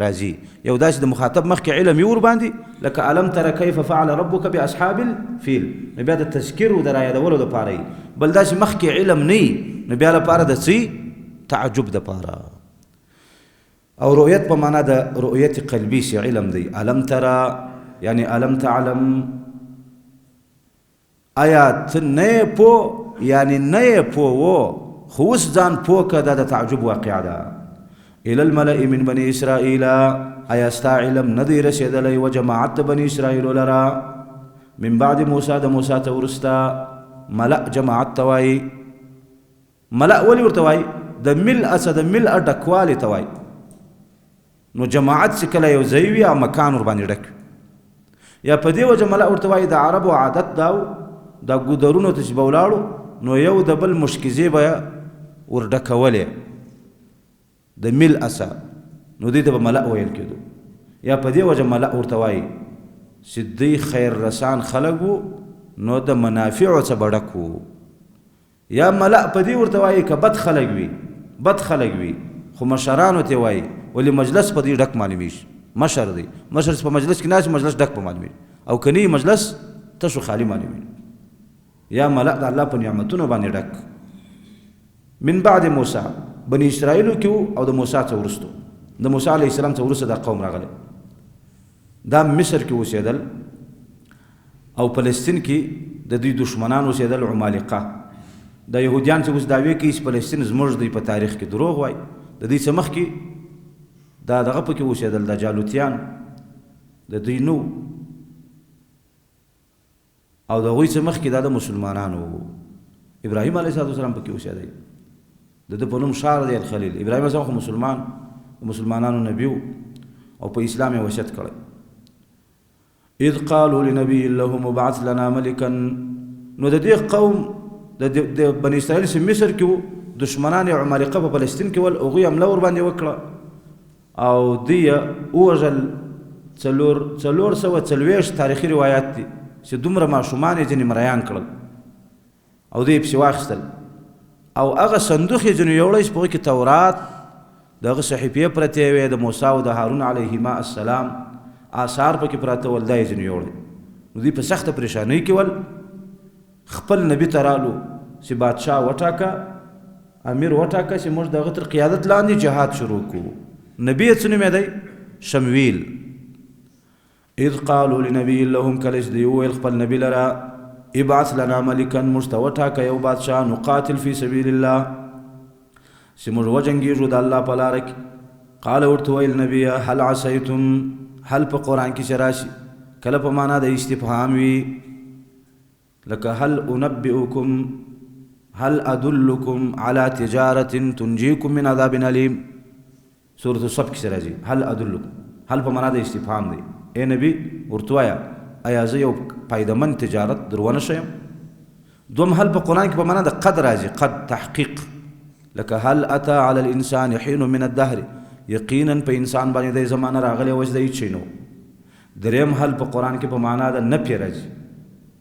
راځي. یو داسې د مخاطب مخکې علم یې ورباندې، لکه الم تر کیف فعل ربک باصحاب الفیل، نو بیا د تذکیر او د رایادولو دپاره یي. بل داسې مخکې علم نه وي، نو بیا لپاره د څه تعجب دپاره. او رؤیت په معنا د رؤیت قلبي سي علم دی. الم ترى یعنی الم تعلم، آیا ته نه یې پوه، یعنی نه یې پوه و، خو اوس ځان پوه که، دا د تعجب واقعه ده. الی الملأ من بني اسرائیل، آیا ستا علم نه دی رسېدلی و جماعت د بني اسرائیلو لره من بعد موسی، د موسی ته وروسته. ملأ جماعت ته وایي. ملأ ولې ورته وایي؟ د ملأ څه د ملأ ډکوالي ته وایي. نو جماعت چې کله یو ځای وي او مکان ورباندې ډک وي، یا په دې وجه ملأ ورته وایي. د عربو عادت دا و، دا ګودرونو ته چې به ولاړو نو یو د بل مشکیزې به ور ډکولې د مل اسا، نو دوی ته به ملأ ویل کېدو. یا په دې وجه ملأ ورته وایي چې دوی خیر رسان خلک وو، نو د منافعو څخه به ډک وو. یا ملأ په دې ورته وایي که بد خلک وي، بد خلک وي خو مشرانو ته وایي، ولې مجلس په دوی ډک معلومیږي. مشر دی، مشر چې په مجلس کې ناست مجلس ډک په معلومیږي، او که نه وي مجلس تشو خالي معلومیږي. یا ملأ د الله په نعمتونو باندې ډک. من بعد موسی، بني اسرائیلو کې وو او د موسی څخه وروسته، د موسی علیه السلام څخه وروسته دا قوم راغلی. دا مصر کې اوسېدل او فلسطین کې د دوی دښمنان اوسېدل، عمالقه. دا یهودیان چې اوس دعوې کوي چې فلسطین زموږ دی، په تاریخ کې دروغ وایي. د دوی څخه مخکې دا دغه پکې اوسېدل، دا جالوتیان د دوی نو، او د هغوی څخه مخکې دا د مسلمانانو وو. ابراهیم علیه السلام پکې اوسېدی، د ده په نوم ښار دی الخلیل. ابراهیم علیه السلام خو مسلمان، د مسلمانانو نبي و او په اسلام یې وصیت کړی. اذ قالوا لنبي لهم ابعث لنا ملکا، نو د دې قوم د بني اسرائیل چې مصر کې وو، دښمنان یې عمالقه په فلسطین کې ول، هغوی حمله ورباندې وکړه او دوی یې ووژل. 440 تاریخي روایات دي چې دومره ماشومان یې ځینې مریان کړل او دوی یې پسې واخیستل. او هغه صندوق یې ځینې یوړی چې په هغه کې تورات د هغه صحیفې پرتې وې، د موسی او د هارون علیهما السلام آثار پکې پراته ول، دا یې ځینې یوړی. نو دوی په سخته پریشانۍ کې ول. خپل نبي ته رالو چې بادشاه وټاکه، امیر وټاکه چې موږ د هغه تر قیادت لاندې جهاد شروع کړو. نبي یې څه نومېدی؟ شمویل. اذ قالوا لنبي لهم، کله چې دوی وویل خپل نبي لره ابعث لنا ملکا، موږ ته وټاکه یو بادشاه، نقاتل فی سبیل الله، چې موږ وجنګېږو د الله په لاره کې. قال ورته ویل نبیه هل عصیتم، هل په قرآن کې چې راشي کله په معنا د استفهام وي، لکه هل انبئکم، هل ادلکم علی تجارة تنجیکم من عذاب الیم، سورة الصف کې راځي هل ادلکم، هل په معنا د استفهام دی. ای نبی ورته وایه ایا زه یو فایدهمند تجارت در ونه ښیم؟ دوم هل په قرآن کې په معنا د قد راځي، قد تحقیق، لکه هل اتی علی الانسان حین من الدهر، یقینا په انسان باندې د زمانه راغلی وس د هیڅ شي نه. دریم هل په قرآن کې په معنا د نفي راځي،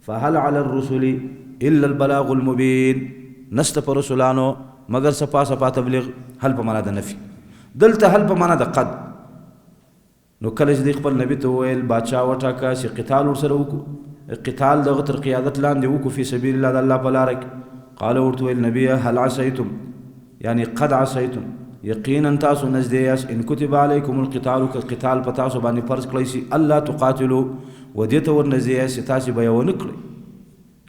فهل علی الرسل الا البلاغ المبین، نشته په رسولانو مګر صفا صفا تبلیغ، هل په معنا د نفي. دلته هل په معنا د قد. نو کله چې دوی خپل نبي ته وویل بادشاه وټاکه چې قتال ورسره وکړو، قتال دغه تر قیادت لاندې وکړو فی سبیل الله، د الله په لاره کې. قال ورته ویل نبیه هل عصیتم، یعنی قد عصیتم، یقینا تاسو نږدې یاست، ان کتب علیکم القتال، که قتال په تاسو باندې فرض کړی شي، الا تقاتلو، و دې ته ورنږدې یاست چې تاسې به یې ونه کړئ،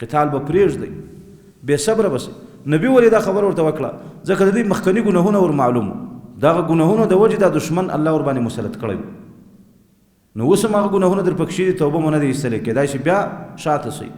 قتال به پرېږدئ، بې صبره به شئ. نبي ولې دا خبره ورته وکړه؟ ځکه د دوی مخکني ګناهونه ور معلوم وو، دغه ګناهونو د وجې دا دښمن الله ورباندې مسلط کړی وو. نو اوس هم هغه ګناهونه در پکښې دي، توبه مو نه دی ایستلې، کېدای شي بیا شاته شئ.